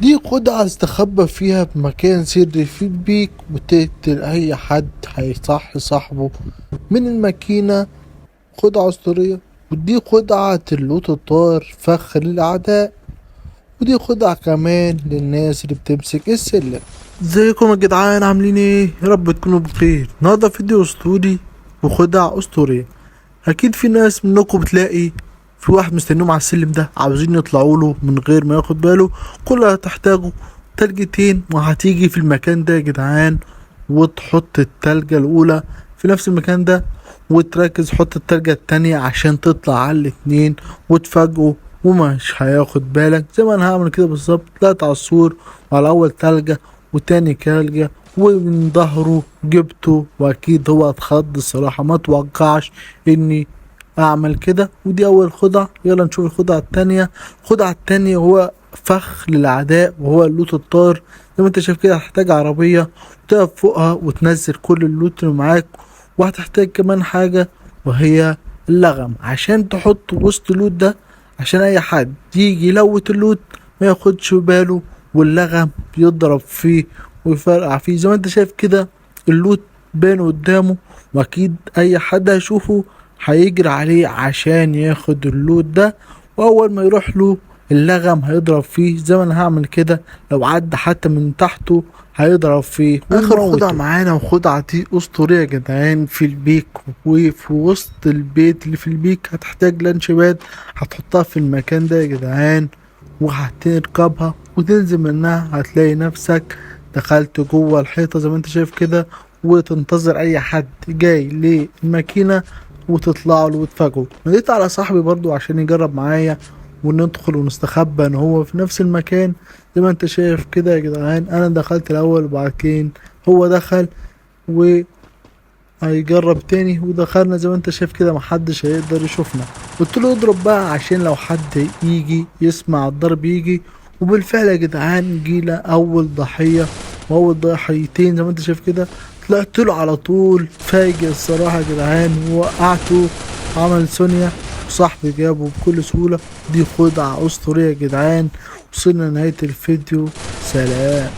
دي خدعة استخبى فيها بمكان سري في البيك وتقتل اي حد هيصحي صاحبه من الماكينة. خدعة اسطورية. ودي خدعة ال loot الطار، فخ للاعداء. ودي خدعة كمان للناس اللي بتمسك السلم. ازيكم يا جدعان، عاملين ايه؟ يا رب تكونوا بخير. النهارده فيديو اسطوري وخدع اسطورية. اكيد في ناس منكم بتلاقي في واحد مستنيهم على السلم ده، عاوزين يطلعوا له من غير ما ياخد باله. كل اللي هتحتاجه تلجتين، وهتيجي في المكان ده يا جدعان وتحط التلجة الاولى في نفس المكان ده، وتركز حط التلجة التانية عشان تطلع على الاتنين وتفاجئه ومش هياخد بالك. زي ما انا هعمل كده بالظبط. طلعت على السور وعلى اول تلجة وتاني تلجة ومن ظهره جبته، واكيد هو اتخض الصراحة، ما توقعش اني اعمل كده. ودي اول خدعة. يلا نشوف الخدعة التانية. الخدعة التانية هو فخ للاعداء وهو ال loot الطار. زي ما انت شايف كده هتحتاج عربية تقف فوقها وتنزل كل ال loot اللي معاك، وهتحتاج كمان حاجة وهي اللغم عشان تحط وسط ال loot ده، عشان اي حد يجي ي loot ال loot ما ياخدش باله واللغم بيضرب فيه ويفرقع فيه. زي ما انت شايف كده ال loot بان قدامه، واكيد اي حد هيشوفه هيجري عليه عشان ياخد ال loot ده، واول ما يروح له اللغم هيضرب فيه. زي ما انا هعمل كده، لو عدى حتى من تحته هيضرب فيه. اخر خدعة معانا، وخدعة دي اسطورية يا جدعان، في البيك وفي وسط البيت اللي في البيك. هتحتاج launch pad هتحطها في المكان ده يا جدعان، وهتركبها وتنزل منها، هتلاقي نفسك دخلت جوه الحيطة زي ما انت شايف كده، وتنتظر اي حد جاي للماكينة وتطلع له وتفاجئه. ناديت على صاحبي برضو عشان يجرب معايا وندخل ونستخبى ان هو في نفس المكان. زي ما انت شايف كده يا جدعان، انا دخلت الاول وبعدين هو دخل وهيجرب تاني ودخلنا. زي ما انت شايف كده محدش هيقدر يشوفنا. قلت له اضرب بقى عشان لو حد يجي يسمع الضرب يجي. وبالفعل يا جدعان جينا اول ضحية واول ضحيتين. زي ما انت شايف كده طلعت له على طول، فاجئ الصراحة يا جدعان، وقعته عمل سونيا وصاحبي جابه بكل سهولة. دي خدعة أسطورية يا جدعان. وصلنا لنهاية الفيديو، سلام.